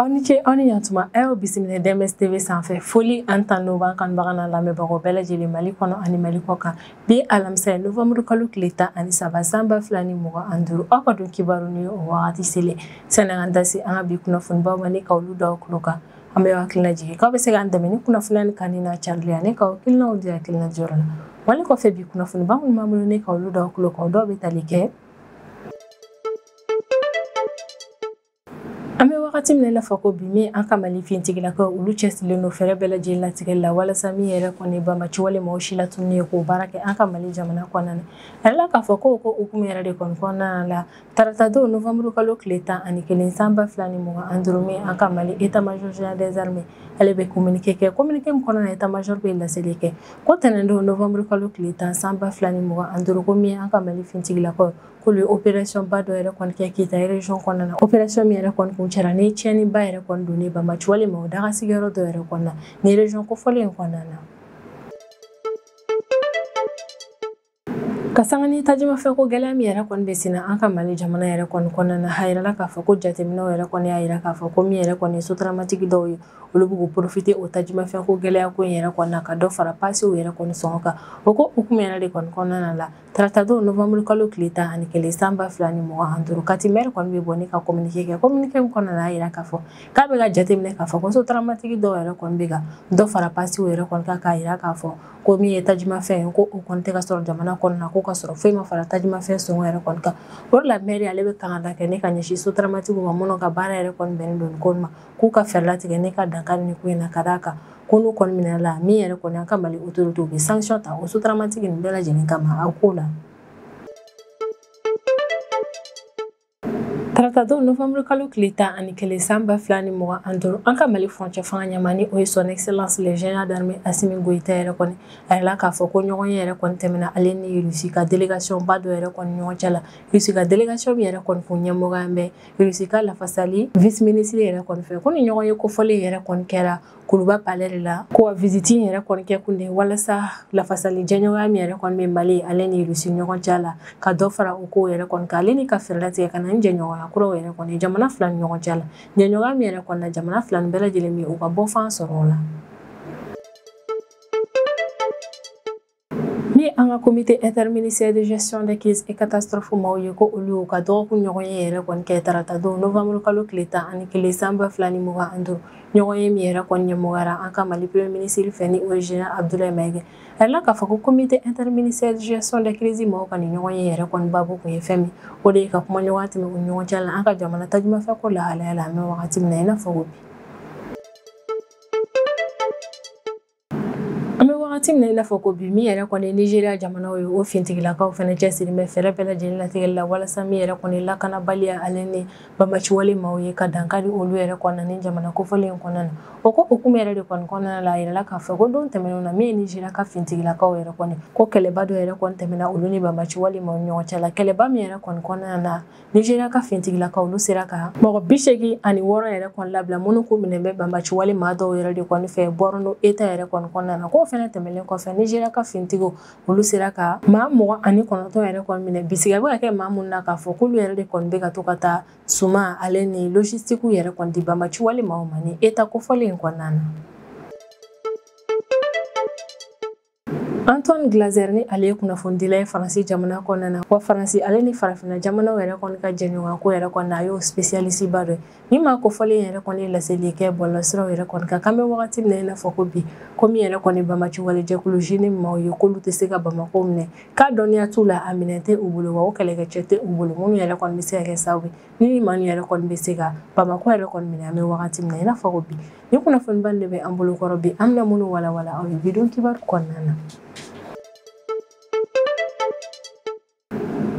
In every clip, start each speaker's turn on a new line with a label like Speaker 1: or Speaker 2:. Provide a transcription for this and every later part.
Speaker 1: Aw ni ce aw ni yantuma a y'aw bisimila DMS TV sanfɛ foli an tan n'o b'an kanubaga n'a lamɛnbagaw bɛɛ lajɛlen Mali kɔnɔ ani Mali kɔ kan bi alamisa ye novembre kalo tile 13 san 2025 aw ka don kibaru ni o wagati selen sani an da se an ka bi kunnafonibaw ma ni ka olu da aw tulo kan an bɛ hakilina jigin k'aw bɛ se k'an dɛmɛ ni kunnafoniya ni kanni n'a carili ani k'aw hakilinaw di hakilina jɔyɔrɔ la wali kɔfɛ bi kunnafoniba minnu b'an bolo ni ka olu da aw tulo kan o dɔw bɛ tali kɛ An bɛ wagati min na i n'a fɔ ko bi min an ka Mali finitigilakaw olu cɛsirilen don fɛɛrɛ bɛɛ lajɛlen latigɛli la walasa min yɛrɛ kɔni banbaci wale maaw si latununi ye k'o baara kɛ an ka Mali jamana kɔnɔna na. A yirala k'a fɔ ko o hukumu yɛrɛ de kɔni kɔnɔna la tarata don novembre kalo tile 11 san 2025 min an ka Mali état major général des armées ale bɛ communiqué kɛ communiqué min kɔnɔna na état major bɛ laseli kɛ ko tɛnɛn don novembre kalo tile 10 san 2025 ko min an ka Mali finitigilakaw k'olu ye opération ba dɔ yɛrɛ kɔni kɛ Kita région kɔnɔna na opération min yɛrɛ kɔni kuncɛra ni tiɲɛniba yɛrɛ kɔni donnen banbaci wale maaw daga sigiyɔrɔ dɔ yɛrɛ kɔnɔna na ni région kofɔlen in kɔnɔna na. Ka sanga ni tajimafɛn ko gɛlɛya min yɛrɛ kɔni bɛ sen na an ka Mali jamana yɛrɛ kɔni kɔnɔna na a yirala k'a fɔ ko jateminɛw yɛrɛ kɔni y'a yira k'a fɔ ko min yɛrɛ kɔni ye sotaramatigi dɔw ye olu b'u profiter o tajimafɛn ko gɛlɛya ko in yɛrɛ kɔni na ka dɔ fara pasiw yɛrɛ kɔni sɔngɔ kan o ko hukumu yɛrɛ de kɔni kɔnɔna la tarata don novembre kalo tile 11 san 2025 Kati maire kɔni bɛ bɔ ni ka communiqué kɛ communiqué min kɔnɔna na a yira k'a fɔ k'a bɛ ka jateminɛ k'a fɔ ko sotaramatigi dɔw yɛrɛ kɔni bɛ ka dɔ fara pasiw yɛrɛ kɔni kan k'a yira k'a fɔ ko min ye tajimafɛn ye ko o kɔni tɛ ka sɔrɔ jamana kɔnɔna na ko ka sɔrɔ foyi ma fara tajimafɛn sɔngɔ yɛrɛ kɔni kan o de la maire ale bɛ kangada kɛ ne ka ɲɛsin sotaramatigiw ma minnu ka baara yɛrɛ kɔni bɛnnen don nin ko ma k'u ka fɛɛrɛ latigɛ ne ka dankari nin ko in na ka d'a kan ko n'u kɔni minɛ la min yɛrɛ kɔni an ka Mali autorité bɛ sanction ta o sotaramatigi nin bɛɛ lajɛlen kama a ko la. Tarata don novembre kalo tile 11 san 2025 an ka Mali furancɛ fanga ɲɛmaa ni o ye son excellence le général d'armée Assimi Goïta yɛrɛ kɔni a yirala k'a fɔ ko ɲɔgɔn ye yɛrɛ kɔni tɛmɛna ale ni Russie ka délégation ba dɔ yɛrɛ kɔni ɲɔgɔn cɛ la Russie ka délégation min yɛrɛ kɔni kun ɲɛmɔgɔya bɛ Russie ka lafasali vice ministre yɛrɛ kɔni fɛ ko ni ɲɔgɔn ye kofɔlen yɛrɛ kɔni kɛra Kuluba palais de la ko wa visite in yɛrɛ kɔni kɛ kun de walasa lafasali jɛɲɔgɔnya min yɛrɛ kɔni bɛ Mali ale ni Russie ɲɔgɔn cɛ la ka dɔ fara o kow yɛrɛ kɔni kan ale ni ka fɛɛrɛ latigɛ ka na ni jɛɲɔgɔnya kuraw yɛrɛ kɔni jamana fila ni ɲɔgɔn cɛ la jɛɲɔgɔnya min yɛrɛ kɔni na jamana fila ni bɛɛ lajɛlen bɛ u ka bɔfan sɔrɔ o la. Ni an ka comité interministériel de gestion des crises et catastrophes maaw ye ko olu y'u ka dɔgɔkun ɲɔgɔn ye yɛrɛ kɔni kɛ tarata don novembre kalo tile 11 san 2025 ɲɔgɔn ye min yɛrɛ kɔni ɲɛmɔgɔyara an ka Mali premier ministre fɛ ni o ye général Abdoulaye Maïga a yirala k'a fɔ ko comité interministériel de gestion des crises maaw ka nin ɲɔgɔn ye yɛrɛ kɔni baabu kun ye fɛn min o de ye ka kuma ɲɔgɔn tɛmɛ u ɲɔgɔn cɛ la an ka jamana tajumafɛn ko lahalaya la an bɛ wagati min na i n'a fɔ ko bi. An bɛ wagati min na i n'a fɔ ko bi min yɛrɛ kɔni Nigéria jamanaw ye o finitigilakaw fana cɛsiri bɛ fɛɛrɛ bɛɛ lajɛlen latigɛli la walasa min yɛrɛ kɔni lakanabaliya ale ni banbaciwale maaw ye ka dankari olu yɛrɛ kɔnɔna ni jamana kofɔlen in kɔnɔna na o ko hukumu yɛrɛ de kɔni kɔnɔna la a yirala k'a fɔ ko don tɛmɛnenw na min ye Nigéria ka finitigilakaw yɛrɛ kɔni ko kɛlɛba dɔ yɛrɛ kɔni tɛmɛna olu ni banbaciwale maaw ɲɔgɔn cɛ la kɛlɛba min yɛrɛ kɔni kɔnɔna na Nigéria ka finitigilakaw olu sera ka mɔgɔ 86 yɛrɛ kɔni labila minnu kun minɛ bɛ banbaciwale maa dɔw yɛrɛ de kɔni fɛ Borno État yɛrɛ kɔni kɔnɔna na k'o fɛnɛ tɛmɛnen kɔfɛ Nigéria ka finitigiw olu sera ka maa 29 yɛrɛ kɔni minɛ bisigiya bɛ ka kɛ maa minnu na k'a fɔ k'olu yɛrɛ de kɔni bɛ ka to ka taa suman ale ni logistique yɛrɛ kɔni di banbaciwale maaw ma ni État kofɔlen in kɔnɔna na. Antoine Glaser ni ale ye kunnafonidila ye Faransi jamana kɔnɔna na wa Faransi ale ni farafinna jamanaw yɛrɛ kɔni ka jɛɲɔgɔnya ko yɛrɛ kɔni na a y'o spécialiste ba dɔ ye ni maa kofɔlen yɛrɛ kɔni ye laseli kɛ bɔlɔlɔsiraw yɛrɛ kɔni kan k'an bɛ wagati min na i n'a fɔ ko bi ko min yɛrɛ kɔni banbaciwale jɛkulu JNIM maaw ye k'olu tɛ se ka Bamakɔ minɛ k'a dɔnniya t'u la a minɛn tɛ u bolo wa o kɛlɛkɛcɛ tɛ u bolo minnu yɛrɛ kɔni bɛ se ka kɛ sababu ye ni maa yɛrɛ kɔni bɛ se ka Bamakɔ yɛrɛ kɔni minɛ an bɛ wagati min na i n'a fɔ ko bi ni kunnafoniba de bɛ an bolo kɔrɔ bi an bɛna minnu walawala aw ye bi don kibaru kɔnɔna na.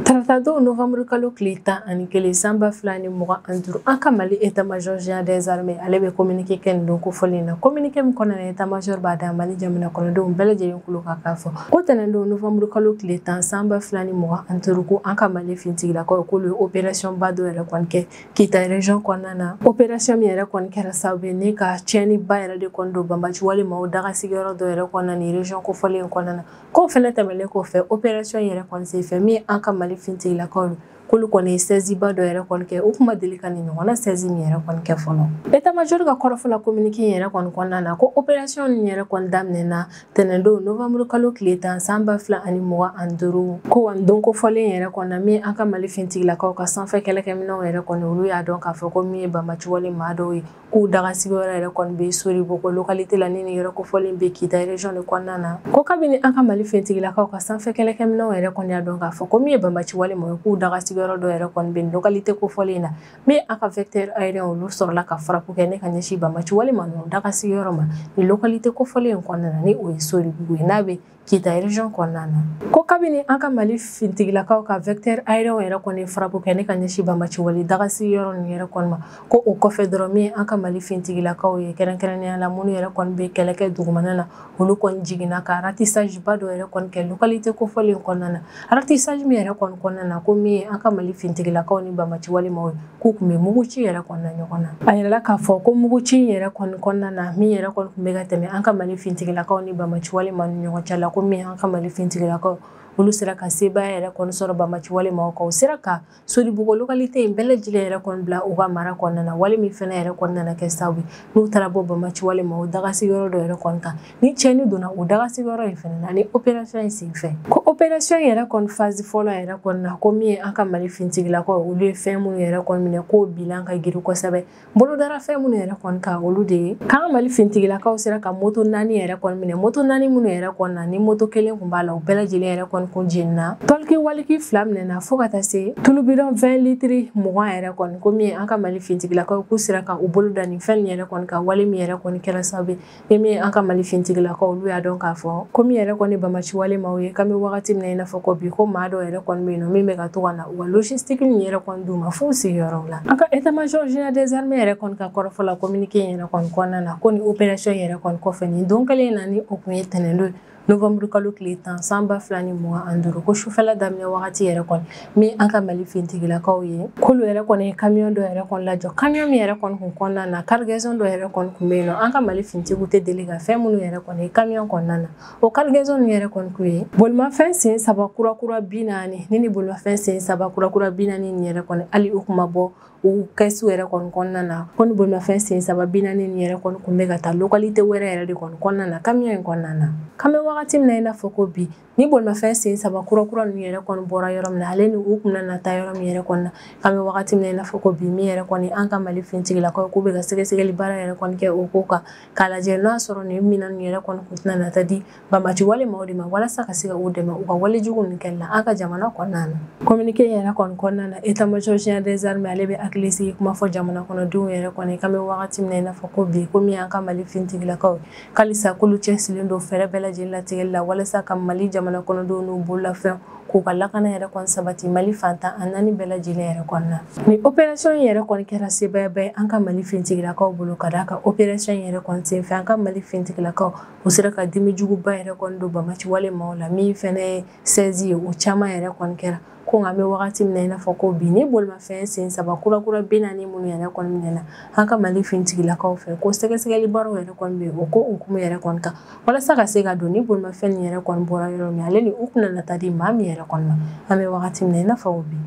Speaker 1: Tarata don novembre kalo tile 11 san 2025 an ka Mali état major général des armées ale bɛ communiqué kɛ nin don kofɔlen na communiqué min kɔnɔna na état major b'a da Mali jamana kɔnɔdenw bɛɛ lajɛlen kulo kan k'a fɔ ko tɛnɛn don novembre kalo tile 10 san 2025 ko an ka Mali finitigilakaw k'olu ye opération ba dɔ yɛrɛ kɔni kɛ Kita région kɔnɔna na opération min yɛrɛ kɔni kɛra sababu ye ni ka tiɲɛniba yɛrɛ de kɔni don banbaciwale maaw daga sigiyɔrɔ dɔ yɛrɛ kɔnɔna ni région kofɔlen in kɔnɔna na k'o fɛnɛ tɛmɛnen kɔfɛ opération yɛrɛ kɔni senfɛ min an ka Mali finitigilakaw k'olu kɔni ye saisie ba dɔ yɛrɛ kɔni kɛ, u kun ma deli ka nin ɲɔgɔnna saisie min yɛrɛ kɔni kɛ fɔlɔ. État-major ka kɔrɔfɔ la communiqué yɛrɛ kɔni kɔnɔna na, ko opération nin yɛrɛ kɔni daminɛna tɛnɛndon novembre kalo tile 10 san 2025, ko wa don kofɔlen yɛrɛ kɔni na, min an ka Mali fintigilakaw ka sanfɛ kɛlɛkɛminɛnw yɛrɛ kɔni, olu y'a dɔn k'a fɔ ko min ye banbaanciwale maa dɔw ye, k'u daga sigiyɔrɔ yɛrɛ kɔni bɛ Soribugu localité la, ni nin yɔrɔ kofɔlen bɛ Kita région de kɔnɔna na. Ko kabini an ka Mali fintigilakaw ka sanfɛ kɛlɛkɛminɛnw yɛrɛ kɔni y'a dɔn k'a fɔ ko min ye banbaanciwale maa ye, k'u daga sigiyɔrɔ dɔ yɛrɛ kɔni bɛ localité kofɔlen na, min an ka vecteur aérien olu sɔrɔla ka frappe kɛ ne ka ɲɛsin banbaanciwale maa ninnu daga sigiyɔrɔ ma ni localité kofɔlen in kɔnɔna na, ni o ye Soribugu ye, n'a bɛ Kita région kɔnɔna na. Ko kabini an ka Mali fintigilakaw ka vecteur aérien yɛrɛ kɔni frappe kɛ ne ka ɲɛsin banbaanciwale daga sigiyɔrɔ ninnu yɛrɛ kɔni ma, ko o kɔfɛ dɔrɔn min an ka Mali fintigilakaw ye, kɛrɛnkɛrɛnnenya la minnu yɛrɛ kɔni bɛ kɛlɛ kɛ dugumana na, olu kɔni jiginna ka ratissage ba dɔ yɛrɛ kɔni kɛ localité kofɔlen kɔnɔna na. Ratissage min yɛrɛ kɔni kɔnɔna na, ko min ye an ka Mali fintigilakaw ni banbaanciwale maaw ye, k'u kun bɛ muguci yɛrɛ kɔni na ɲɔgɔn na. A yirala k'a fɔ ko muguci yɛrɛ kɔni kɔnɔna na, min yɛrɛ kɔni kun bɛ ka tɛmɛ an ka Mali fintigilakaw ni banbaanciwale maaw ni ɲɔgɔn cɛ la, ko min an ka Mali fintigilakaw olu sera ka sebaaya yɛrɛ kɔni sɔrɔ banbaanciwale maaw kan, u sera ka Soribugu localité in bɛɛ lajɛlen yɛrɛ kɔni bila u ka mara kɔnɔna na, wale min fɛnɛ yɛrɛ kɔni nana kɛ sababu ye n'u taara bɔ banbaanciwale maaw daga sigiyɔrɔ dɔ yɛrɛ kɔni kan, ni tiɲɛni donna o daga sigiyɔrɔ in fɛnɛ na ni opération in senfɛ. Ko opération yɛrɛ kɔni phase fɔlɔ yɛrɛ kɔni na, ko min ye an ka Mali fintigilakaw olu ye fɛn minnu yɛrɛ kɔni minɛ, k'o bilan ka girin kosɛbɛ, bolodara fɛn minnu yɛrɛ kɔni kan, olu de ye k'an ka Mali fintigilakaw sera ka moto 4 yɛrɛ kɔni minɛ, moto 4 minnu yɛrɛ kɔni na, ni moto kelen kun b'a la, u bɛɛ lajɛlen yɛrɛ kɔni kun jenina, tɔliki waliki 2 minɛna, fo ka taa se tulu bidɔn 20 litres 20 yɛrɛ kɔni, ko min ye an ka Mali fintigilakaw k'u sera ka u bolo da nin fɛn nin yɛrɛ kɔni kan, wale min yɛrɛ kɔni kɛra sababu ye ni min ye an ka Mali fintigilakaw olu y'a dɔn k'a fɔ ko min yɛrɛ kɔni banbaanciwale maaw ye, k'an bɛ wagati min na i n'a fɔ ko bi, ko maa dɔw yɛrɛ kɔni bɛ yen nɔ min bɛ ka to ka na u ka logistique nin yɛrɛ kɔni d'u ma f'u sigiyɔrɔw la. An ka état-major général des armées yɛrɛ kɔni ka kɔrɔfɔ la communiqué in yɛrɛ kɔni kɔnɔna na, ko ni opération yɛrɛ kɔni kɔfɛ nin don kelen in na, ni o kun ye tɛnɛndon ye novembre kalo tile 10 san 2025, ko sufɛla daminɛ wagati yɛrɛ kɔni, min an ka Mali fintigilakaw ye, k'olu yɛrɛ kɔni ye camion dɔ yɛrɛ kɔni lajɔ, camion min yɛrɛ kɔni kun kɔnɔna na, cargaison dɔ yɛrɛ kɔni kun bɛ yen nɔ, an ka Mali fintigiw tɛ deli ka fɛn minnu yɛrɛ kɔni ye camion kɔnɔna na, o cargaison ninnu yɛrɛ kɔni kun ye bolimafɛn sen 3 kurakura 40, ni bolimafɛn sen 3 kurakura 40 nin yɛrɛ kɔni hali u kun ma bɔ u kɛsu yɛrɛ kɔni kɔnɔna na, ko ni bolimafɛn sen 3 40 nin yɛrɛ kɔni kun bɛ ka taa localité wɛrɛ yɛrɛ de kɔni kɔnɔna na, camion in kɔnɔna na. K'an bɛ wagati min na i n'a fɔ ko bi, ni bolimafɛn sen 3 kurakura ninnu yɛrɛ kɔni bɔra yɔrɔ min na, ale ni u kun nana taa yɔrɔ min yɛrɛ kɔni na, k'an bɛ wagati min na i n'a fɔ ko bi, min yɛrɛ kɔni an ka Mali fintigilakaw k'u bɛ ka sɛgɛsɛgɛli baara yɛrɛ kɔni kɛ o ko kan, k'a lajɛ n'o y'a sɔrɔ nin minɛn ninnu yɛrɛ kɔni kun tɛna na taa di banbaanciwale maaw de ma, walasa ka se ka u dɛmɛ u ka walejugu ninnu kɛli la an ka jamana kɔnɔna na. Communiqué yɛrɛ kɔni kɔnɔna na, état-major général des armées ale bɛ hakili sigi kuma fɔ jamana kɔnɔdenw yɛrɛ kɔni, k'an bɛ wagati min na i n'a fɔ ko bi, ko min y'an ka Mali fintigilakaw k'alisa k'olu cɛsirilen don fɛɛrɛ bɛɛ lajɛlen latigɛli la walasa ka Mali jamana kɔnɔdenw n'u bololafɛnw k'u ka lakana yɛrɛ kɔni sabati Mali fantan a 4 bɛɛ lajɛlen yɛrɛ kɔni na. Ni opération in yɛrɛ kɔni kɛra sebaayaba ye an ka Mali fintigilakaw bolo, ka d'a kan opération in yɛrɛ kɔni senfɛ an ka Mali fintigilakaw u sera ka dimi juguba yɛrɛ kɔni don banbaanciwale maaw la, min fɛnɛ ye saisie ye, o caman yɛrɛ kɔni kɛra. Ko nka an bɛ wagati min na i n'a fɔ ko bi, ni bolimafɛn sen 3 kurakura 40 minnu yɛrɛ kɔni minɛna an ka Mali fintigilakaw fɛ, ko sɛgɛsɛgɛli baaraw yɛrɛ kɔni bɛ yen o ko hukumu yɛrɛ kɔni kan, walasa ka se ka don ni bolimafɛn nin yɛrɛ kɔni bɔra yɔrɔ min, ale ni u kun nana taa di maa min yɛrɛ kɔni ma, an bɛ wagati min na i n'a fɔ ko bi.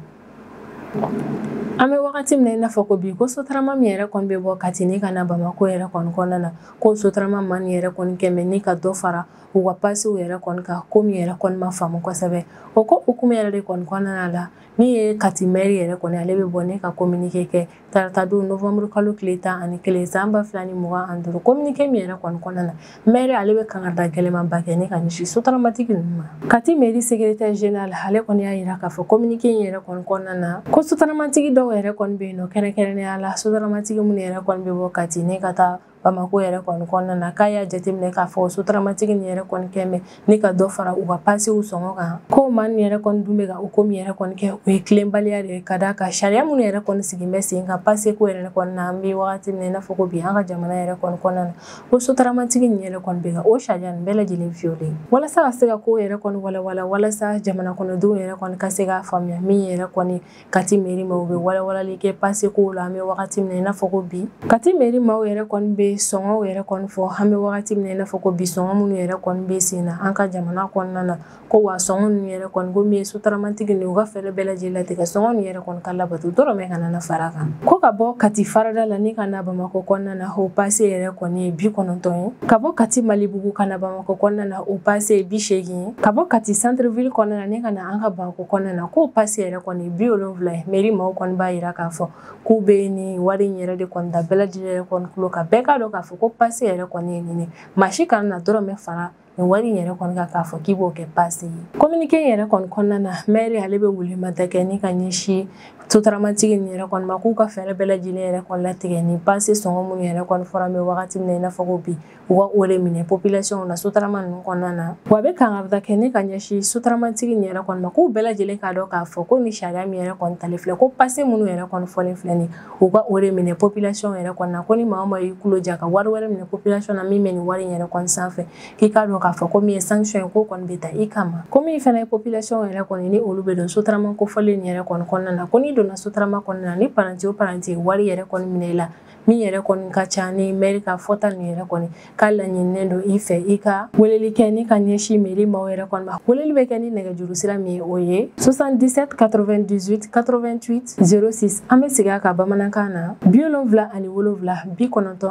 Speaker 1: An bɛ wagati min na i n'a fɔ ko bi, ko sotarama min yɛrɛ kɔni bɛ bɔ Kati ni ka na Bamakɔ yɛrɛ kɔni kɔnɔna na, ko sotarama maa nin yɛrɛ kɔni kɛmɛ ni ka dɔ fara u ka pasiw yɛrɛ kɔni kan, ko min yɛrɛ kɔni ma faamu kosɛbɛ, o ko hukumu yɛrɛ de kɔni kɔnɔna la, min ye Kati maire yɛrɛ kɔni ale bɛ bɔ ne ka communiqué kɛ tarata don novembre kalo tile 11 san 2025, communiqué min yɛrɛ kɔni kɔnɔna na, maire ale bɛ kangarida gɛlɛnmanba kɛ ne ka ɲɛsin sotaramatigi ninnu ma. Kati mairie secrétaire général ale kɔni y'a yira k'a fɔ communiqué in yɛrɛ kɔni kɔnɔna na, ko sotaramatigi dɔw yɛrɛ kɔni bɛ yen nɔ, kɛrɛnkɛrɛnnenya la sotaramatigi minnu yɛrɛ kɔni bɛ bɔ Kati ne ka taa Bamakɔ yɛrɛ kɔni kɔnɔna na, k'a y'a jateminɛ k'a fɔ sotaramatigi nin yɛrɛ kɔni kɛmɛ ni ka dɔ fara u ka pasiw sɔngɔ kan, ko maa nin yɛrɛ kɔni dun bɛ ka o ko min yɛrɛ kɔni kɛ, o ye tilenbaliya de ye, ka d'a kan sariya minnu yɛrɛ kɔni sigi bɛ sen kan pase ko yɛrɛ kɔni na, an bɛ wagati min na i n'a fɔ ko bi an ka jamana yɛrɛ kɔni kɔnɔna na, ko sotaramatigi nin yɛrɛ kɔni bɛ ka o sariya nin bɛɛ lajɛlen violer, walasa ka se ka ko yɛrɛ kɔni walawala, walasa jamana kɔnɔdenw yɛrɛ kɔni ka se k'a faamuya min yɛrɛ kɔni Kati mairie maaw bɛ walawalali kɛ pase ko la, an bɛ wagati min na i n'a fɔ ko bi Kati mairie maaw yɛrɛ kɔni bɛ ye sɔngɔw yɛrɛ kɔni fɔ an bɛ wagati min na i n'a fɔ ko bi sɔngɔ minnu yɛrɛ kɔni bɛ sen na an ka jamana kɔnɔna na, ko wa sɔngɔ ninnu yɛrɛ kɔni ko min ye sotaramatigi ninnu u ka fɛɛrɛ bɛɛ lajɛlen latigɛ sɔngɔ ninnu yɛrɛ kɔni ka labato dɔrɔmɛ kana na fara kan. Ko ka bɔ Kati farada la ni ka na Bamakɔ kɔnɔna na, o passe yɛrɛ kɔni ye 90 ye. Ka bɔ Kati Malibugu ka na Bamakɔ kɔnɔna na, o passe ye 80 ye. Ka bɔ Kati centre ville kɔnɔna na ni ka na an ka Bamakɔ kɔnɔna na, k'o passe yɛrɛ kɔni ye 70 ye. Mairie maaw kɔni b'a yira k'a fɔ k'u bɛ nin wari in yɛrɛ de kɔni da bɛɛ lajɛlen yɛrɛ kɔni tulo kan, bɛɛ k'a dɔn k'a fɔ ko passe yɛrɛ kɔni ye nin ye, maa si kana na dɔrɔmɛ fara nin wari in yɛrɛ kɔni kan k'a fɔ k'i b'o kɛ passe ye. Communiqué in yɛrɛ kɔni kɔnɔna na, maire ale bɛ welemada kɛ ni ka ɲɛsin sotaramatigi nin yɛrɛ kɔni ma, k'u ka fɛɛrɛ bɛɛ lajɛlen yɛrɛ kɔni latigɛ nin passe sɔngɔ minnu yɛrɛ kɔni fɔra an bɛ wagati min na i n'a fɔ ko bi, u ka o de minɛ population na sotarama ninnu kɔnɔna na. Wa a bɛ kangarida kɛ ni ka ɲɛsin sotaramatigi nin yɛrɛ kɔni ma, k'u bɛɛ lajɛlen k'a dɔn k'a fɔ ko nin sariya min yɛrɛ kɔni talen filɛ, ko passe minnu yɛrɛ kɔni fɔlen filɛ nin, u ka o de minɛ population yɛrɛ kɔni na, ko ni maa o maa y'i tulo ja ka wari wɛrɛ minɛ population na min bɛ nin wari in yɛrɛ kɔni sanfɛ, k'i k'a dɔn k'a fɔ ko min ye sanction ye k'o kɔni bɛ ta i kama. Ko min fana ye population yɛrɛ kɔni ni olu bɛ don sotarama kofɔlen nin yɛrɛ kɔni kɔnɔna na, ko n'i donna sotarama kɔnɔna na ni paranti o paranti ye wari yɛrɛ kɔni minɛ i la min yɛrɛ kɔni ka ca ni maire ka fɔta nin yɛrɛ kɔni k'a laɲininen don i fɛ i ka weleli kɛ ni ka ɲɛsin mairie maaw yɛrɛ kɔni ma. Weleli bɛ kɛ ni nɛgɛjuru sira min ye, o ye 77 98 88 06. An bɛ segin a kan bamanankan na, 77 98 88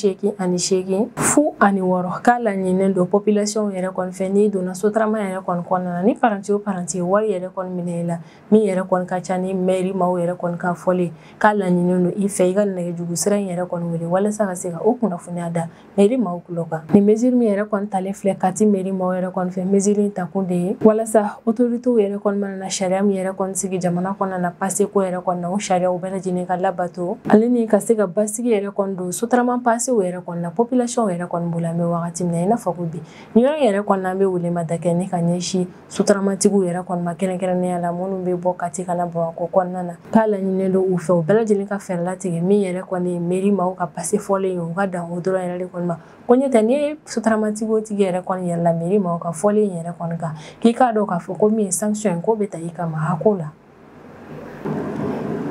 Speaker 1: 0 6. K'a laɲininen don population yɛrɛ kɔni fɛ n'i donna sotarama yɛrɛ kɔni kɔnɔna na ni paranti o paranti ye wari yɛrɛ kɔni minɛ i la min yɛrɛ kɔni ka ca ni mairie maaw yɛrɛ kɔni ka fɔlen, k'a laɲininen don i fɛ i ka nɛgɛjuru sira in yɛrɛ kɔni wele walasa ka se ka o kunnafoniya da mairie maaw tulo kan. Nin mesure min yɛrɛ kɔni talen filɛ Kati mairie maaw yɛrɛ kɔni fɛ, mesure in takun de ye walasa autorités yɛrɛ kɔni mana na sariya min yɛrɛ kɔni sigi jamana kɔnɔna na passe ko yɛrɛ kɔni na, o sariyaw bɛɛ lajɛlen ka labato, ale ni ka se ka basigi yɛrɛ kɔni don sotarama passe yɛrɛ kɔni na population yɛrɛ kɔni bolo an bɛ wagati min na i n'a fɔ ko bi. Nin yɔrɔ in yɛrɛ kɔni na, an bɛ welemada kɛ ni ka ɲɛsin sotaramatigiw yɛrɛ kɔni ma, kɛrɛnkɛrɛnnenya la minnu bɛ bɔ Kati ka na Bamakɔ kɔnɔna na, k'a laɲininen don u fɛ u bɛɛ lajɛlen ka fɛɛrɛ latigɛ min yɛrɛ kɔni ye mairie maaw ka passe fɔlen ye, u ka dan o dɔrɔn yɛrɛ de kɔni ma. Ko ɲɛ tɛ n'i ye sotaramatigi o tigi yɛrɛ kɔni yɛlɛla mairie maaw ka fɔlen yɛrɛ kɔni kan, k'i k'a dɔn k'a fɔ ko min ye sanction ye k'o bɛ ta i kama a ko la.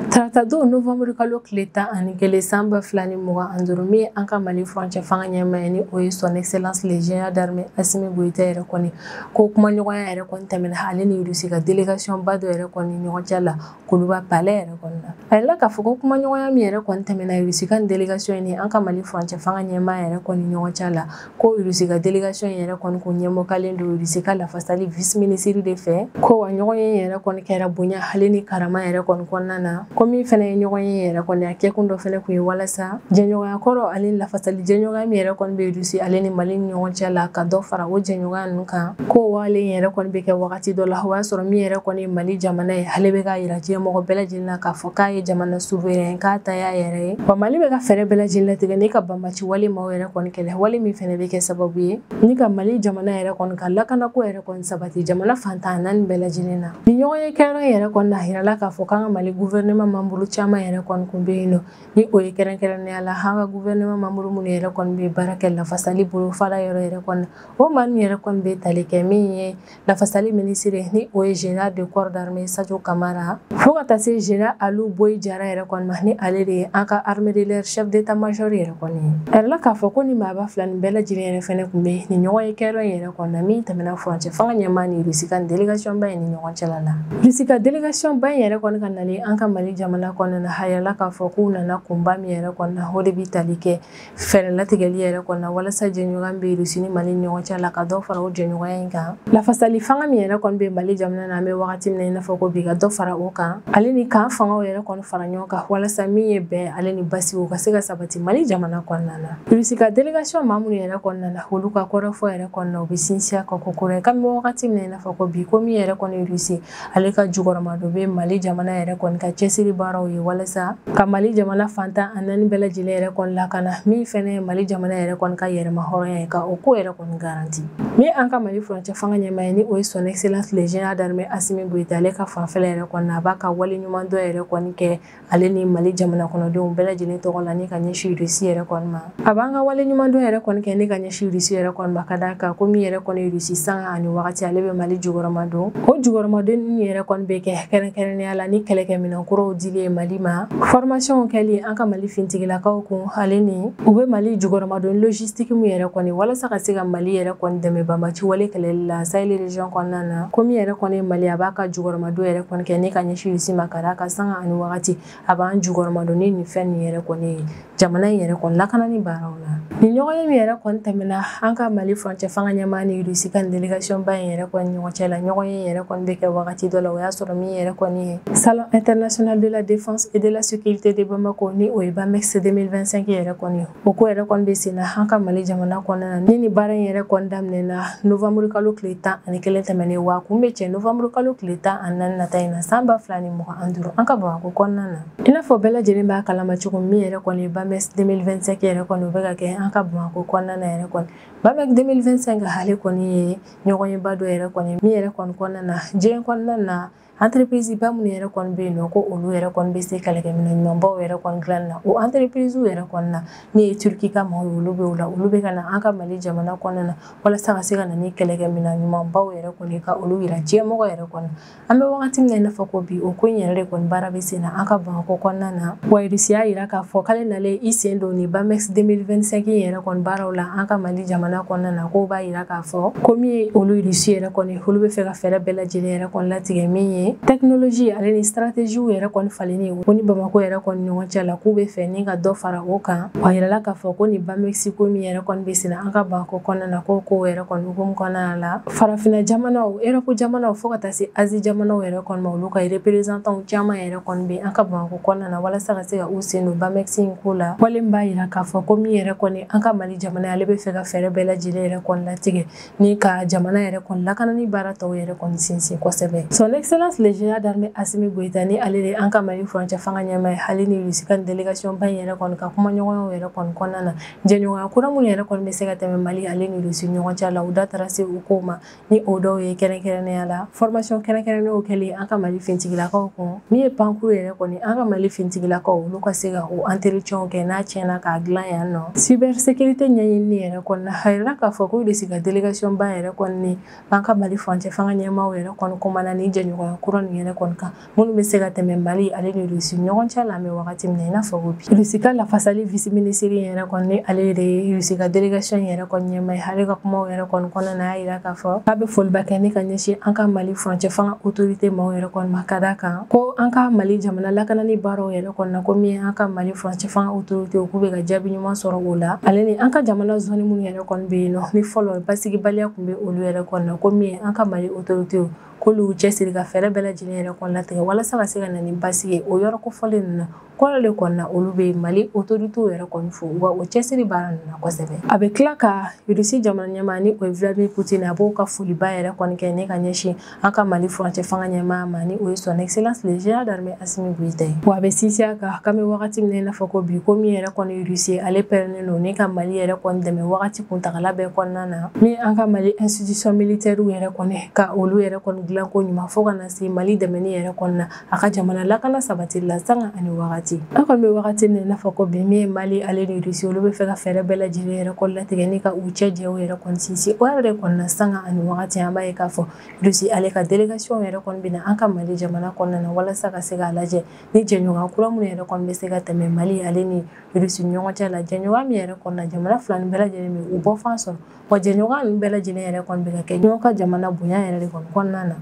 Speaker 1: Tarata don novembre kalo tile 11 san 2025, min ye an ka Mali furancɛ fanga ɲɛmaa ye ni o ye son excellence le général d'armée Assimi Goïta yɛrɛ kɔni, ko kumaɲɔgɔnya yɛrɛ kɔni tɛmɛna ale ni Russie ka délégation ba dɔ yɛrɛ kɔni ɲɔgɔn cɛ la Kuluba palais yɛrɛ kɔni na. A yirala k'a fɔ ko kumaɲɔgɔnya min yɛrɛ kɔni tɛmɛna Russie ka délégation ye ni an ka Mali furancɛ fanga ɲɛmaa yɛrɛ kɔni ɲɔgɔn cɛ la, ko Russie ka délégation yɛrɛ kɔni kun ɲɛmɔgɔkalen don Russie ka lafasali vice ministre de fɛ, ko wa ɲɔgɔn ye yɛrɛ kɔni kɛra bonya ale ni karama yɛrɛ kɔni kɔnɔna na. Ko min fana ye ɲɔgɔn ye yɛrɛ kɔni a kɛkun dɔ fana kun ye walasa jɛɲɔgɔnya kɔrɔ ale lafasali jɛɲɔgɔnya min yɛrɛ kɔni bɛ Russie ale ni Mali ni ɲɔgɔn cɛ la, ka dɔ fara o jɛɲɔgɔnya ninnu kan. Ko wale yɛrɛ kɔni bɛ kɛ wagati dɔ la o y'a sɔrɔ min yɛrɛ kɔni ye Mali jamana ye, ale bɛ k'a yira diɲɛ mɔgɔ bɛɛ lajɛlen na k'a fɔ k'a ye jamana souverain, k'a ta y'a yɛrɛ ye. Wa Mali bɛ ka fɛɛrɛ bɛɛ lajɛlen latigɛ ni ka banbaci wale maaw yɛrɛ kɔni kɛlɛ, wale min fana bɛ kɛ sababu ye ni ka Mali jamana yɛrɛ kɔni ka lakanako yɛrɛ kɔni sabati jamana fantan naani bɛɛ lajɛlen na. Ni ɲɔgɔn ye kɛyɔrɔ yɛrɛ kɔni na, a yirala k'a fɔ k'an ka Mali gouvernement membre caman yɛrɛ kɔni kun bɛ yen nɔ, ni o ye kɛrɛnkɛrɛnnenya la an ka gouvernement membre minnu yɛrɛ kɔni bɛ baara kɛ lafasali bolofara yɔrɔ yɛrɛ kɔni na, o maa ninnu yɛrɛ kɔni bɛ tali kɛ min ye lafasali ministre ni o ye général de corps d'armée Sadio Camara, fo ka taa se général Alou Boyi Jara yɛrɛ kɔni ma, ni ale de ye an ka armée de l'air chef d'état-major yɛrɛ kɔni ye. A yirala k'a fɔ ko ni maaba fila nin bɛɛ lajɛlen yɛrɛ fɛnɛ kun bɛ nin ɲɔgɔn ye kɛyɔrɔ in yɛrɛ kɔni na min tɛmɛna furancɛ fanga ɲɛmaa ni Russie ka délégation ba in ni ɲɔgɔn cɛla la. Russie ka délégation ba in yɛrɛ kɔni ka nalen an ka Mali jamana kɔnɔna na, a yirala k'a fɔ k'u nana kunba min yɛrɛ kɔni na, o de bɛ tali kɛ fɛɛrɛ latigɛli yɛrɛ kɔni na walasa jɛɲɔgɔnya bɛ Russie ni Mali ni ɲɔgɔn cɛ la, ka dɔ fara o jɛɲɔgɔnya in kan. Lafasali fanga min yɛrɛ kɔni bɛ Mali jamana na an bɛ wagati min na i n'a fɔ ko bi, ka dɔ fara o kan, ale ni k'an fangaw yɛrɛ kɔni fara ɲɔgɔn kan walasa min ye bɛn ale ni basigi o ka se ka sabati Mali jamana kɔnɔna na. Russie ka délégation maa minnu yɛrɛ kɔni nana, olu ka kɔrɔfɔ yɛrɛ kɔni na, u bɛ sinsin a kan ko kura ye. K'an bɛ wagati min na i n'a fɔ ko bi, ko min yɛrɛ kɔni Russie ale ka jukɔrɔma dɔ bɛ Mali jamana yɛrɛ kɔni ka cɛsiri baaraw ye walasa ka Mali jamana fantan a naani bɛɛ lajɛlen yɛrɛ kɔni lakana, min fɛnɛ ye Mali jamana yɛrɛ kɔni ka yɛrɛma hɔrɔnya ye, ka o ko yɛrɛ kɔni garanti. Min an ka Mali furancɛ fanga ɲɛmaa ye ni o ye son excellence le général d'armée Assimi Goïta, ale ka fanfɛla yɛrɛ kɔni na, a b'a ka wale ɲuman dɔ yɛrɛ kɔni kɛ ale ni Mali jamana kɔnɔdenw bɛɛ lajɛlen tɔgɔ la ni ka ɲɛsin Russie yɛrɛ kɔni ma. A b'an ka wale ɲuman dɔ yɛrɛ kɔni kɛ ni ka ɲɛsin Russie yɛrɛ kɔni ma, ka d'a kan ko min yɛrɛ kɔni Russie sanga ani wagati ale bɛ Mali jukɔrɔma don. O jukɔrɔmadon yɛrɛ kɔni bɛ kɛ kɛrɛnkɛrɛnnenya la ni kɛlɛkɛminɛn kuraw dili ye Mali ma, formation kɛli an ka Mali fintigilakaw kun, ale ni u bɛ Mali jukɔrɔmadon logistique min yɛrɛ kɔni walasa ka se ka Mali yɛrɛ kɔni dɛmɛ banbaci wale kɛlɛli la Sahel région kɔnɔna na. Ko min yɛrɛ kɔni Mali a b'a ka jukɔrɔmadon yɛrɛ kɔni kɛ ne ka ɲɛsin Russie ma ka d'a kan sanga ani wagati a b'an jukɔrɔmadon ni nin fɛn nin yɛrɛ kɔni ye jamana in yɛrɛ kɔni lakanani baaraw la. Nin ɲɔgɔnye min yɛrɛ kɔni tɛmɛna an ka Mali furancɛ fanga ɲɛmaa ni Russie ka délégation ba in yɛrɛ kɔni ɲɔgɔn cɛ la, ɲɔgɔnye yɛrɛ kɔni bɛ kɛ wagati dɔ la, o y'a sɔrɔ min yɛrɛ kɔni ye Salon international de la défense et de la sécurité de Bamako ni o ye BAMEX 2025 yɛrɛ kɔni, o ko yɛrɛ kɔni bɛ sen na an ka Mali jamana kɔnɔna na. Ni baara in yɛrɛ kɔni daminɛna novembre kalo tile 11 tɛmɛnen, wa kun bɛ cɛ novembre kalo tile 14 nata in na san 2025 an ka Bamakɔ kɔnɔna na. I n'a fɔ bɛɛ lajɛlen b'a kalama cogo min yɛrɛ kɔni BAMEX 2025 yɛrɛ kɔni o bɛ ka kɛ an ka Bamakɔ kɔnɔna na yɛrɛ kɔni. BAMEX 2025 ale kɔni ye ɲɔgɔnyeba dɔ yɛrɛ kɔni min yɛrɛ kɔni kɔnɔna na diɲɛ kɔnɔna na entreprise ba minnu yɛrɛ kɔni bɛ yen nɔ ko olu yɛrɛ kɔni bɛ se kɛlɛkɛminɛn ɲumanbaw yɛrɛ kɔni dilanni na, o entreprise yɛrɛ kɔni na min ye Turki ka maaw ye olu bɛ o la, olu bɛ ka na an ka Mali jamana kɔnɔna na walasa ka se ka na ni kɛlɛkɛminɛn ɲumanbaw yɛrɛ kɔni ka olu yira diɲɛmɔgɔ yɛrɛ kɔni. An bɛ wagati min na i n'a fɔ ko bi o ko in yɛrɛ de kɔni baara bɛ sen na an ka Bamakɔ kɔnɔna na. Wa Russie y'a yira k'a fɔ k'ale nalen i sen don nin BAMEX 2025 yɛrɛ kɔni baaraw la an ka Mali jamana kɔnɔna na, k'o b'a yira k'a fɔ ko min ye olu Russie yɛrɛ kɔni olu bɛ fɛ ka fɛɛrɛ bɛɛ lajɛlen yɛrɛ kɔni latigɛ min ye technologie ale ni stratégie yɛrɛ kɔni falenni o ni Bamakɔ yɛrɛ kɔni ɲɔgɔn cɛ la, k'u bɛ fɛ ni ka dɔ fara o kan. A yirala k'a fɔ ko nin BAMEX ko min yɛrɛ kɔni bɛ sen na an ka Bamakɔ kɔnɔna na, ko ko yɛrɛ kɔni hukumu kɔnɔna la farafinna jamanaw, Europe jamanaw fo ka taa se Asie jamanaw yɛrɛ kɔni ma, olu ka représentant caman yɛrɛ kɔni bɛ an ka Bamakɔ kɔnɔna na walasa ka se ka u sen don BAMEX in ko la. Wale min b'a yira k'a fɔ ko min yɛrɛ kɔni an ka Mali jamana ale bɛ fɛ ka fɛɛrɛ bɛɛ lajɛlen yɛrɛ kɔni latigɛ ni ka jamana yɛrɛ kɔni lakanani baara tɔw yɛrɛ kɔni sinsin kosɛbɛ. Son Excellence le général d'armée Assimi Goïta ni ale de an ka Mali furancɛ fanga ɲɛmaa ye, hali ni Russie ka délégation ba in yɛrɛ kɔni ka kumaɲɔgɔnyaw yɛrɛ kɔni kɔnɔna na, jɛɲɔgɔnya kura minnu yɛrɛ kɔni bɛ se ka tɛmɛ Mali ale ni Russie ɲɔgɔn cɛ la, u da taara se u kow ma ni o dɔw ye kɛrɛnkɛrɛnnenya la formation kɛrɛnkɛrɛnnenw kɛlen an ka Mali fintigilakaw kun, min ye pankuru yɛrɛ kɔni an ka Mali fintigilakaw olu ka se ka o entretien kɛ n'a tiɲɛna k'a dilan yan nɔ. Cybersécurité ɲɛɲinini yɛrɛ kɔni na, a yirala k'a fɔ ko Russie ka délégation ba yɛrɛ kɔni ni an ka Mali furancɛ fanga ɲɛmaaw yɛrɛ kɔni kumana ni jɛɲɔgɔnya kura nin yɛrɛ kɔni kan minnu bɛ se ka tɛmɛ Mali ale ni Russie ɲɔgɔn cɛ la an bɛ wagati min na i n'a fɔ ko bi. Russie ka lafasali vice ministre yɛrɛ kɔni ale de ye Russie ka délégation yɛrɛ kɔni ɲɛmaa ye, ale ka kumaw yɛrɛ kɔni kɔnɔna na y'a yira k'a fɔ k'a bɛ foliba kɛ ne ka ɲɛsin an ka Mali furancɛ fanga autorité maaw yɛrɛ kɔni ma, ka d'a kan ko an ka Mali jamana lakanani baaraw yɛrɛ kɔni na ko min ye an ka Mali furancɛ fanga autorité k'u bɛ ka jaabi ɲuman sɔrɔ o la, ale ni an ka jamana zone minnu yɛrɛ kɔni bɛ yen nɔ ni fɔlɔ basigibaliya tun bɛ olu yɛrɛ kɔni na, ko min ye an ka Mali autorité k'olu cɛsiri ka fɛɛrɛ bɛɛ lajɛlen yɛrɛ kɔni latigɛ walasa ka se ka na ni basigi ye o yɔrɔ kofɔlen ninnu na. Kɔrɔ de kɔni na olu bɛ Mali autorité yɛrɛ kɔni fo wa o cɛsiri baara ninnu na kosɛbɛ. A bɛ tila ka Russie jamana ɲɛmaa ni o ye Vladimir Poutine a b'o ka foliba yɛrɛ kɔni kɛ ne ka ɲɛsin an ka Mali furancɛ fanga ɲɛmaa ma ni o ye Son Excellence le général d'armée Assimi Goïta ye. Wa a bɛ sinsin a kan k'an bɛ wagati min na i n'a fɔ ko bi ko min yɛrɛ kɔni Russie ale pɛrɛnnen don ni ka Mali yɛrɛ kɔni dɛmɛ wagati kuntagala bɛɛ kɔnɔna na, min an ka Mali institution militaire yɛrɛ kɔni ka olu yɛrɛ kɔni dilan ko ɲuman fo ka na se Mali dɛmɛni yɛrɛ kɔni na a ka jamana lakana sabatili la sanga ani wagati. An kɔni bɛ wagati min na i n'a fɔ ko bi min ye Mali ale ni Russie olu bɛ fɛ ka fɛɛrɛ bɛɛ lajɛlen yɛrɛ kɔni latigɛ ni ka u cɛ jɛw yɛrɛ kɔni sinsin o yɛrɛ de kɔni na sanga ani wagati. An b'a ye k'a fɔ Russie ale ka délégation yɛrɛ kɔni bɛ na an ka Mali jamana kɔnɔna na walasa ka se k'a lajɛ ni jɛɲɔgɔnya kura minnu yɛrɛ kɔni bɛ se ka tɛmɛ Mali ale ni Russie ɲɔgɔn cɛ la, jɛɲɔgɔnya min yɛrɛ kɔni na jamana fila nin bɛɛ lajɛlen bɛ u bɔfan sɔrɔ, wa jɛɲɔgɔnya ninnu bɛɛ lajɛlen yɛrɛ kɔni bɛ ka kɛ ɲɔgɔn ka jamana bonya yɛrɛ de kɔni kɔnɔna na.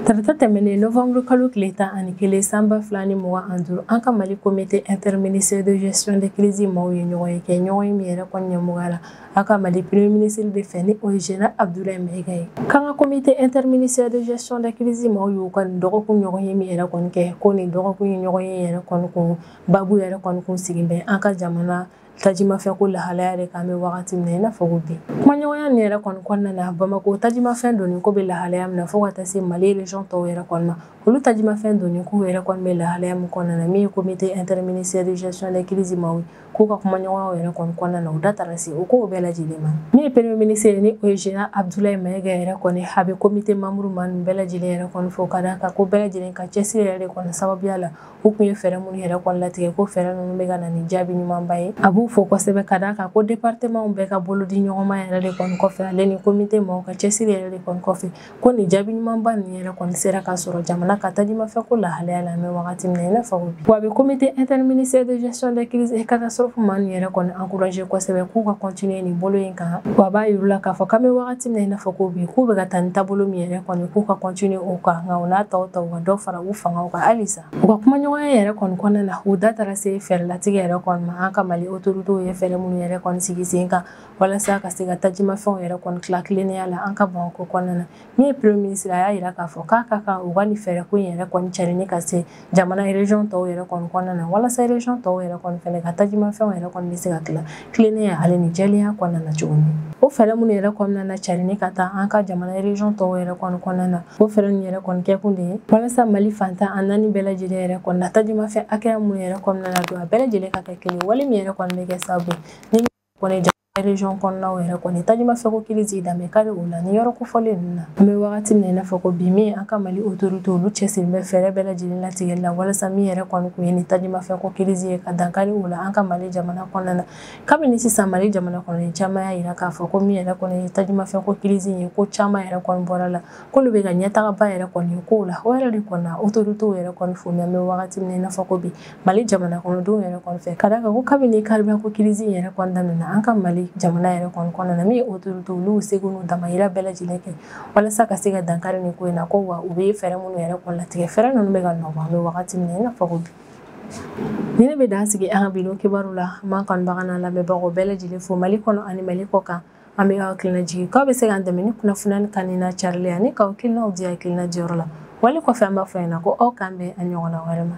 Speaker 1: Tarata tɛmɛnen novembre kalo tile 11 san 2025 an ka Mali comité interministériel de gestion des crises maaw ye ɲɔgɔn ye kɛ ɲɔgɔn ye min yɛrɛ kɔni ɲɛmɔgɔya la an ka Mali premier ministre de fɛ ni o ye général Abdoulaye Maïga ye. K'an ka comité interministériel de gestion des crises maaw y'u ka nin dɔgɔkun ɲɔgɔn ye min yɛrɛ kɔni kɛ ko nin dɔgɔkun ye ɲɔgɔn ye yɛrɛ kɔni kun babu yɛrɛ kɔni kun sigi bɛ an ka jamana tajimafɛn ko lahalaya de kan bɛ wagati min na i n'a fɔ ko bi. Kumaɲɔgɔnya nin yɛrɛ kɔni kɔnɔna na Bamakɔ tajimafɛn donni ko bɛ lahalaya min na fo ka taa se Mali région tɔw yɛrɛ kɔni ma, olu tajimafɛn donni ko yɛrɛ kɔni bɛ lahalaya min kɔnɔna na min ye comité interministériel de gestion des crises maaw ye K'u ka kumaɲɔgɔnyaw yɛrɛ kɔni kɔnɔna na, u da taara se o kow bɛɛ lajɛlen ma. Min ye premier ministre ni o ye général Abdoulaye Maïga yɛrɛ kɔni, a bɛ comité membre maa ninnu bɛɛ lajɛlen yɛrɛ kɔni fo, ka d'a kan ko bɛɛ lajɛlen ka cɛsiri yɛrɛ de kɔni sababuya la, u tun ye fɛɛrɛ minnu yɛrɛ kɔni latigɛ, ko fɛɛrɛ ninnu bɛ ka na ni jaabi ɲumanba ye. A b'u fo kosɛbɛ, ka d'a kan ko département bɛɛ ka bolo di ɲɔgɔn ma yɛrɛ de kɔni kɔfɛ, ale ni comité maaw ka cɛsiri yɛrɛ de kɔni kɔfɛ, ko nin jaabi ɲumanba ninnu yɛrɛ kɔni sera ka sɔrɔ jamana ka tajimafɛn ko lahalaya la an bɛ wagati min na i n'a fɔ bi. Wa a bɛ comité interministériel de gestion des crises et catastrophes maa ninnu yɛrɛ kɔni encouragé kosɛbɛ k'u ka continuer nin bolo in kan. Wa a b'a yir'u la k'a fɔ k'an bɛ wagati min na i n'a fɔ ko bi, k'u bɛ ka taa ni taabolo min yɛrɛ kɔni, k'u ka continuer o kan, nka o n'a tɔw ta, u ka dɔ fara u fangaw kan halisa. U ka kumaɲɔgɔnya yɛrɛ kɔni kɔnɔna na, u da taara se fɛɛrɛlatigɛ yɛrɛ kɔni ma. An ka Mali autorités ye fɛɛrɛ minnu yɛrɛ kɔni sigi sen kan walasa ka se ka tajimafɛnw yɛrɛ kɔni tila tilennenya la an ka Bamakɔ kɔnɔna na. Min ye premier ministre, a y'a yira k'a fɔ k'a ka kan u ka nin fɛɛrɛ ko in yɛrɛ kɔni carinni ka se jamana région tɔw yɛrɛ kɔni kɔnɔna na, walasa région tɔw yɛrɛ kɔni fɛnɛ ka tajimafɛnw yɛrɛ kɔni bɛ se ka tila tilennenya ale ni jɛlenya kɔnɔna na cogo min. O fɛɛrɛ minnu yɛrɛ kɔnɔna na carinni ka taa an ka jamana région tɔw yɛrɛ kɔni kɔnɔna na, o fɛɛrɛ ninnu yɛrɛ kɔni kɛkun de ye walasa Mali fantan a naani bɛɛ lajɛlen yɛrɛ kɔni na tajimafɛn hakɛya minnu yɛrɛ kɔnɔna na don, a bɛɛ lajɛlen ka kɛ kelen, wale min yɛrɛ kɔni bɛ kɛ sababu ye ni kɔni région kɔnɔnaw yɛrɛ kɔni tajimafɛn ko crise danbe kari o la ni yɔrɔ kofɔlen ninnu na. An bɛ wagati min na i n'a fɔ ko bi, min an ka Mali autorité olu cɛsiri bɛ fɛɛrɛ bɛɛ lajɛlen latigɛli la walasa min yɛrɛ kɔni kun ye ni tajimafɛn ko crise ye ka dankari o la an ka Mali jamana kɔnɔna na. Kabini sisan Mali jamana kɔnɔ caman y'a yira k'a fɔ ko min yɛrɛ kɔni ye tajimafɛn ko crise ye, ko caman yɛrɛ kɔni bɔra la, k'olu bɛ ka ɲɛtagaba yɛrɛ kɔni kow la. O yɛrɛ de kɔni na autorité yɛrɛ kɔni fo an bɛ wagati min na i n'a fɔ ko bi Mali jamana kɔnɔdenw yɛrɛ kɔni fɛ, ka d'a kan ko kabini carburant ko crise yɛrɛ kɔni daminɛna an ka Mali jamana yɛrɛ kɔni kɔnɔna na, min ye autorité olu seko n'u damayira bɛɛ lajɛlen kɛ walasa ka se ka dankari nin ko in na, ko wa u bɛ fɛɛrɛ minnu yɛrɛ kɔni latigɛ, fɛɛrɛ ninnu bɛ ka nɔbɔ an bɛ wagati min na i n'a fɔ ko bi. Ni ne bɛ dan sigi an ka bi don kibaru la, an b'an kanubaga n'an lamɛnbagaw bɛɛ lajɛlen fo Mali kɔnɔ ani Mali kɔ kan. An bɛ aw hakilina jigin k'aw bɛ se k'an dɛmɛ ni kunnafoniya kanni n'a carili ani k'aw hakilinaw di hakilina diyɔrɔ la. Wale kɔfɛ, an b'a fɔ ɲɛna ko aw k'an bɛn a ɲɔgɔnna wɛrɛ ma.